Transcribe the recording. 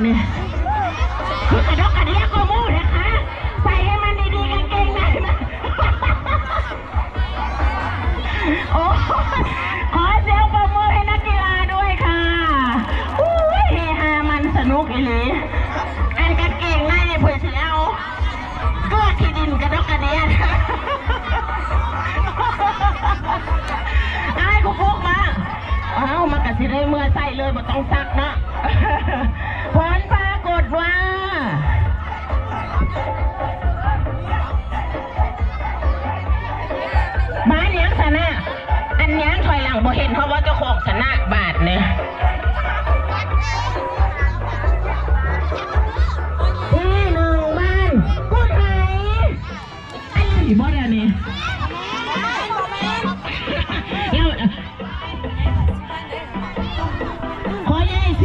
ນີ້ ຄືກະດົກກະເດຍກວ່າໝູ່ແທ້ຄະ ໃສ່ໃຫ້ມັນດີໆ ກາງເກງໃນນະ. ໂອ້ຍ ຂໍສຽງປົບມືໃຫ້ນັກກິລາດ້ວຍຄ່ະ. ໂອ້ຍ ເຮຮາມັນສະໜຸກອີ່ຫຼີ. ອັນກາງເກງໃນນີ້ເພິ່ນຊິເອົາເກືອກຂີ້ດິນກະດົກກະເດຍ. ອ້າຍ ກູປຸກມາ. ອ້າວ ມັນກະຊິໄດ້ເມືອໃສ່ເລີຍ ບໍ່ຕ້ອງຊັກເນາະ. ຜົນປາກົດວ່າ ບ້ານຫຍັງຊະນະ? ອັນຫຍັງຖອຍຫຼັງບໍ່ເຫັນ ເພາະວ່າເຈົ້າຂອງຊະນະບາດນີ້.